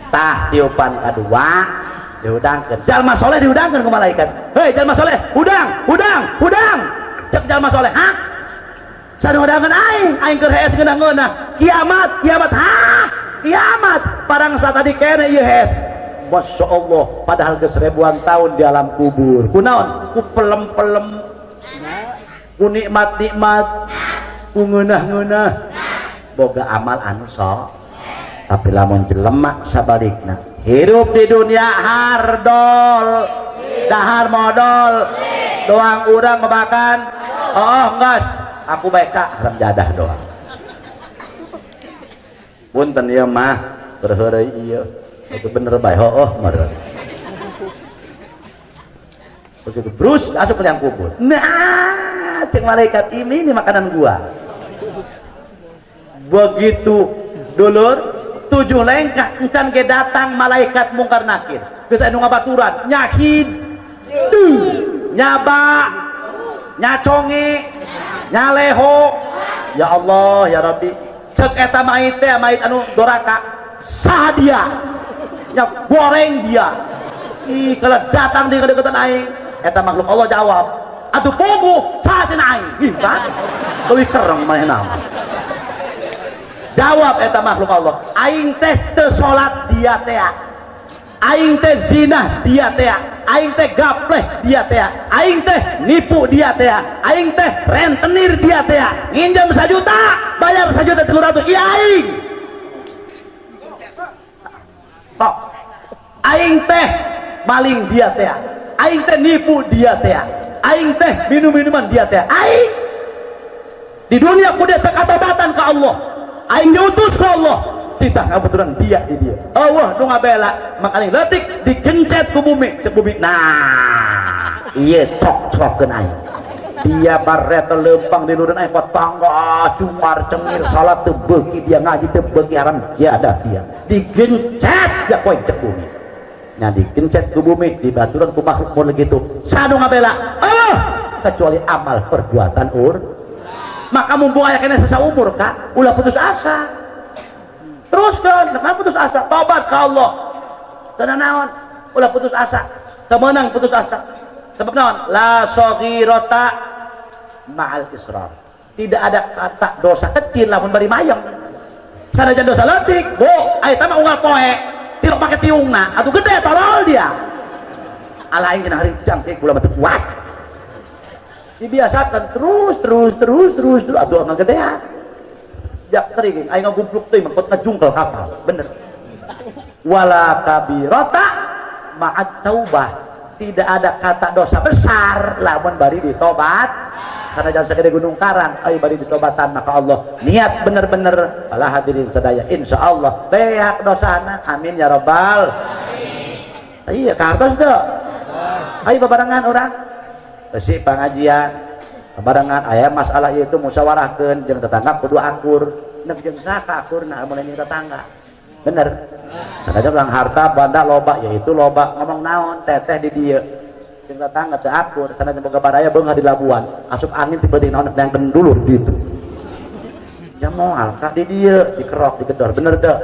Tah tiupan kedua Dihudangkeun. Jalma soleh dihudangkeun ku malaikat. Hei jalma soleh, hudang, hudang, hudang. Cek jalma soleh, hah? Saha hudangkeun aing? Aing keur hees ngeunah-ngeunah. Kiamat, kiamat, hah? Kiamat. Parang tadi kene ieu hees. Masya Allah, padahal geus ribuan tahun di alam kubur. Kunaon? Ku pelem-pelem, ku nikmat-nikmat, ku ngeunah-ngeunah. Boga amal anu sok. Tapi lamun jelema sabalikna, hirup di dunia hardol, dahar modol, doang urang ngebakan, oh enggak, aku baik kak, haram jadah doang. Punten ieu mah, berheureuy ieu. Itu bener bae, oh meureun. Begitu brus asup ke liang kubur. Nah, cek malaikat ini makanan gua. Begitu dulur 7 lengkah encan ge datang malaikat mungkar nakir. Geus anu ngabaturan, nyahid, duh, nyaba, nyaconge, nyaleho. Ya Allah, ya Rabbi. Cek eta mait teh mait anu doraka, saha dia? Nya goreng dia. Ih, kalau datang di kedekatan aing, eta makhluk Allah jawab, atuh puguh saha cenah aing? Ih, kan? Leuwih kereng manehna mah. Jawab eta makhluk Allah, aing teh teu salat dia teh. Aing teh zina dia teh. Aing teh gapleh dia teh. Aing teh nipu dia teh. Aing teh rentenir dia teh. Nginjem 1 juta, bayar 1.300.000. Iya aing. Tok. Aing teh maling dia teh. Aing teh nipu dia teh. Aing teh minum-minuman dia teh. Aing di dunia ku dia teh katobatan ke Allah. Aing diutus ke Allah. Titah kebetulan dia di dia. Allah nu ngabela, makanya leutik digencet ku bumi, cek bumi. Nah, ieu cok-cokeun aing. Dia bareta lempang di ludan aing tangga cumar cengir salat teu beuki dia ngaji teu beuki haram jadah dia. Digencet ya poe cek bumi. Nya digencet ku bumi dibaturan ku makhluk mun gitu. Sanu ngabela? Ah, kecuali amal perbuatan ur. Maka mumpung aya keneh sesa umur kak, ulah putus asa. Teruskan, kenapa putus asa? Tobat ke Allah. Karena naon? Ulah putus asa. Kemenang putus asa. Sebab naon? La saghirata ma'al israr. Tidak ada kata dosa kecil lamun bari mayang. Sanajan dosa leutik, bu, aya mah unggal poe, tilok make tiungna, atuh gede tolol dia. Alah aing dina hari jangkrik kula mah teu kuat. Dibiasakan terus terus terus terus terus atuh ngagedean. Jak tering aing ngagumpluk teh mangkot ngajungkel kapal, bener. Wala kabirata ma'at taubah. Tidak ada kata dosa besar lamun bari ditobat. Sanajan sagede gunung karang ayo bari ditobatan maka Allah niat bener-bener wala hadirin sadaya insyaallah beak dosana, amin ya rabbal alamin. Iya kartos teu ayo babarengan urang besi pengajian babarengan aya masalah ieu musyawarahkeun jeung tetangga kudu akur nek jeung saha akurna mun ini tetangga bener. Kadang orang harta banda loba yaitu loba ngomong naon teteh di dieu jeung tetangga teu akur sanajan boga baraya beunghar di Labuan asup angin tiba-tiba naon yang dulur gitu ya moal ka di dieu dikerok digedor bener teu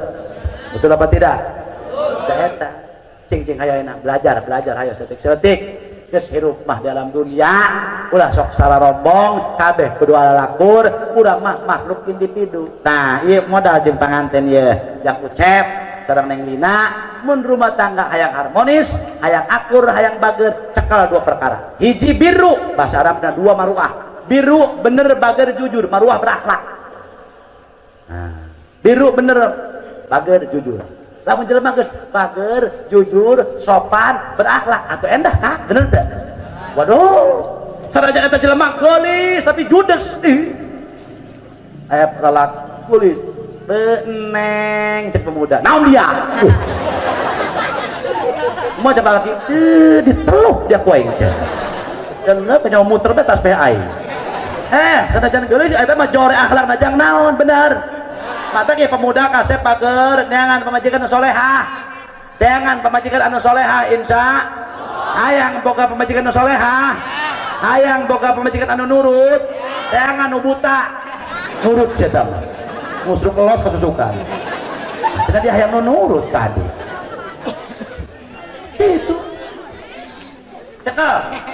betul apa tidak? Teu eta cing-cing hayo enak belajar belajar hayo setik-setik geus hirup mah dalam dunia ulah sok salah rombong kabeh kudu lakur urang mah makhluk individu. Nah ieu modal jeung panganten ieu jang Ucep sareng Neng Lina mun rumah tangga hayang harmonis hayang akur hayang bager cekal dua perkara hiji biru bahasa Arabna dua maruah biru bener bager jujur maruah berakhlak. Nah, biru bener bager jujur lamun jelema geus bager jujur sopan berakhlak atau endah kah bener teu? Waduh sanajan eta jelema geulis tapi judes ih aya relak geulis beneng cek pemuda naon dia mau coba lagi diteluh dia ku aing cek dan penyawa muter be tas pe aing sanajan geulis eta mah jore akhlak najang naon bener. Mata ge pemuda kasep pager neangan pamajikan anu solehah neangan pamajikan anu solehah insya hayang boga pamajikan anu solehah hayang boga pamajikan anu nurut neangan nu buta nurut sia mah musruk los kesusukan cenah dia hayang nu nurut tadi itu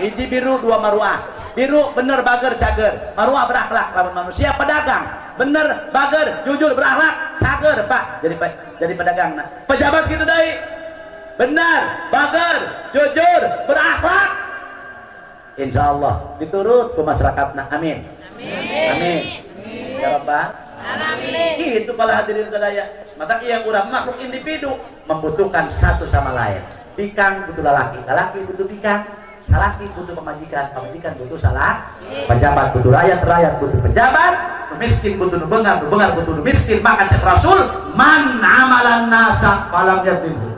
Hiji biru, dua maruah. Biru bener, bager, cager, maruah berakhlak. Lamun manusia pedagang bener, bager, jujur, berakhlak, cager, Pak, jadi pedagang. Nah, pejabat gitu deui, benar, bager, jujur, berakhlak, insya Allah diturut ke masyarakat. Nah, amin amin, amin. Ya Rabbal alamin. Itu para hadirin sadaya, maka yang urang makhluk individu membutuhkan satu sama lain. Bikang butuh lalaki, lalaki butuh bikang, salaki butuh pemajikan, pemajikan butuh salah, pejabat butuh rakyat, rakyat butuh pejabat, nu miskin butuh nu beunghar, nu beunghar butuh nu miskin. Maka cek Rasul, man amalan nasa falam yadlimhu.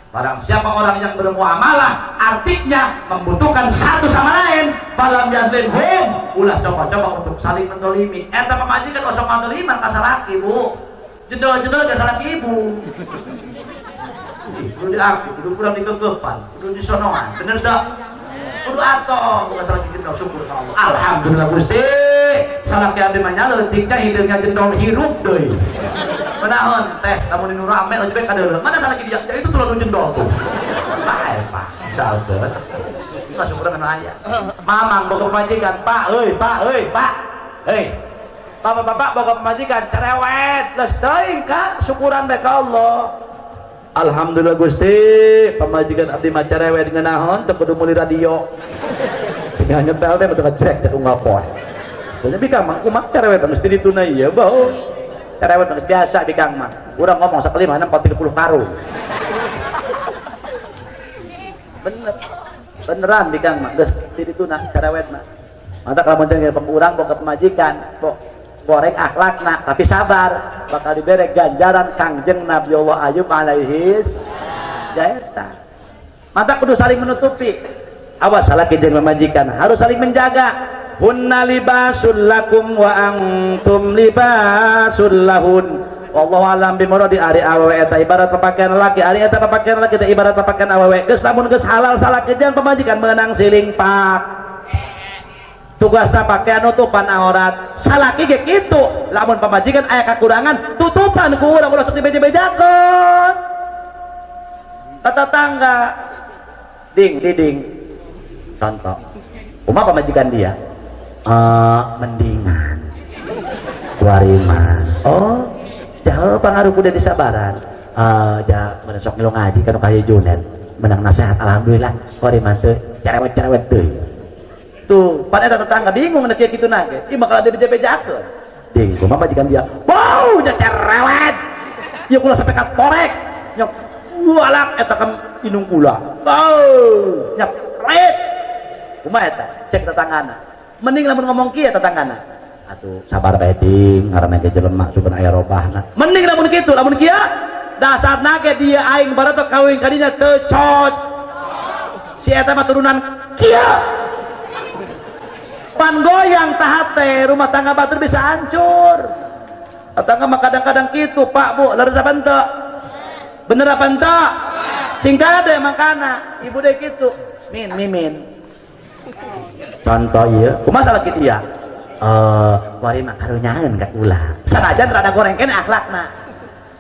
Barang siapa orang yang bermuamalah, artinya membutuhkan satu sama lain, falam yadlimhum, ulah coba-coba untuk saling mendolimi. Eta pamajikan osok mandoliman ka salaki, Bu. Jendol-jendol ka salaki ibu. Ih, kudu diaku, kudu kurang dikekepan, kudu disonoan, bener tak? Kudu atoh, bukan salaki jendol, syukur ka Allah. Alhamdulillah Gusti, salaki abdi mah nyaleutiknya hideungnya jendol hirup deui. Kunaon teh, lamun nu rame aja bae kadeuleu. Mana salaki dia? Ya itu tuh jendol tuh. Bae, Pak. Misalkan. Enggak syukur kana aya. Mamang boga pamajikan, Pak, euy, Pak, euy, Pak. Hei. Bapak-bapak boga pamajikan cerewet, geus teuing ka syukuran bae ka Allah. Alhamdulillah Gusti, pamajikan abdi mah cerewet ngeunaheun teu kudu meuli radio. Tinggal nyetel teh betul ngecek cek unggal poe. Jadi bikang mah kumaha cerewet mesti dituna ieu bau. Cerewet geus biasa bikang mah. Urang ngomong sakali mah 30 karung. Bener. Beneran bikang mah geus dituna cerewet mah. Mata kalau mun urang boga pamajikan, goreng akhlakna tapi sabar, bakal dibere ganjaran Kangjeng Nabi Allah Ayub alaihis jaeta. Mata kudu saling menutupi. Awas salah jeung pamajikan, harus saling menjaga. Hunna libasul lakum wa antum libasul lahun. Wallahu alam bimuradi. Ari awewe eta ibarat papakaian laki, ari eta papakaian laki teh ibarat papakaian awewe. Geus lamun geus halal salaki jeung pamajikan meunang siling pak. Tugasna pakaian nutupan aurat, salaki ge kitu. Lamun pamajikan aya kakurangan, tutupan ku urang, ulah sok dibeja-bejakeun ka tetangga. Ding diding, contoh, kumaha pamajikan dia? Mendingan wariman. Oh, jauh pengaruh kuda disabaran. Ja mun sok ngilu ngaji kanu kaya Junen menang nasihat, alhamdulillah wariman teu cerewet-cerewet teuing. Tuh, pada eta tetangga bingung nek kieu kitu nage. Ih, bakal dibeja-bejakeun. Ding, kumaha majikan dia? Wow, nya cerewet. Ya kula sampai katorek. Nya walak eta kam indung kula. Wow, nya pret. Kumaha eta? Cek tetanggana. Mending lamun ngomong kieu tetanggana. Atuh sabar bae ding, ngaranna ge jelema sugan aya robahna. Mending lamun kitu, lamun kieu dasarna ge dia aing bareto kawin kadinya teu cocok. Si eta mah turunan kieu. Pan goyang tahate rumah tangga batur bisa hancur. Tetangga mah kadang-kadang gitu, Pak, Bu, leres apa ente? Bener apa ente? Singkat deh makana, ibu deh gitu. Min, mimin. Contoh iya, kumaha salah kitu ya? Wari mah karunyaeun ka kula. Sanajan rada goreng keneh akhlakna.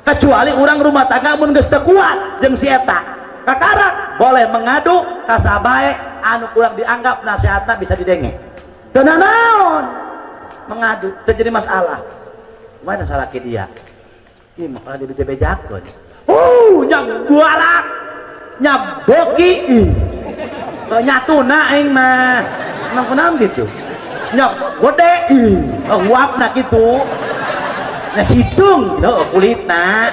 Kecuali urang rumah tangga mun geus teu kuat jeung si eta. Kakara boleh mengadu ka sabae anu kurang dianggap nasihatna bisa didenge. Teu naon mengadu teu jadi masalah. Mana salah ke dia? Ih, mah dibeja-bejakeun. Nyang galak. Nyaboki. Ih. Nyatuna aing mah. Emang kunaon gitu? Nya gede ih, oh, huapna kitu. Nya hidung gitu kulitna.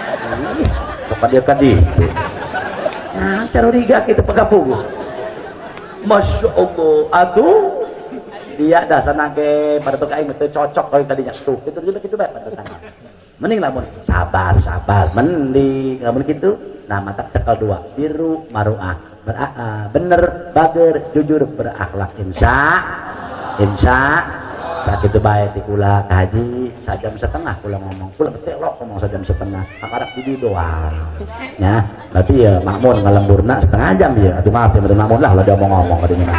Ih, sok ka dieu ka ditu. Nah, caruriga kitu pegapugu. Masya Allah, aduh, dia dasar nage pada tuh aing teu cocok kalau tadinya tuh gitu gitu gitu bae pada tetangga. Mending lamun sabar sabar, mending lamun gitu. Nah, mata cekel dua, biru maruah, bener, bager, jujur, berakhlak, insya insya sakitu bae ti kula ka haji. Sajam setengah kula ngomong, kula betelok ngomong sajam setengah, kakarak di doang ya. Berarti ya makmun ngalemburna setengah jam ya. Atuh maaf ya, makmun lah lah dia ngomong ka dinya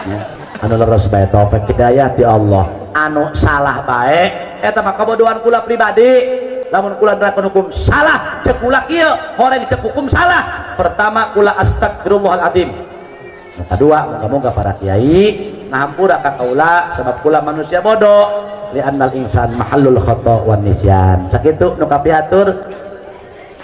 ya. Anu leres bae taufik hidayah ti Allah, anu salah bae eta mah kabodohan kula pribadi. Lamun kula nerapkeun hukum salah, cek kula kieu, horeng cek hukum salah, pertama kula astagfirullahaladzim. Nu kadua, moga-moga para kiai ngahampura ka kaula sebab kula manusia bodoh, li'annal insan mahallul khata wan nisyan. Sakitu nu kapihatur,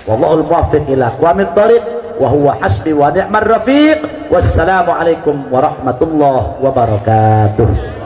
wallahul muwaffiq ila aqwamit thariq wa huwa hasbi wa ni'mar rafiq. Wassalamualaikum warahmatullahi wabarakatuh.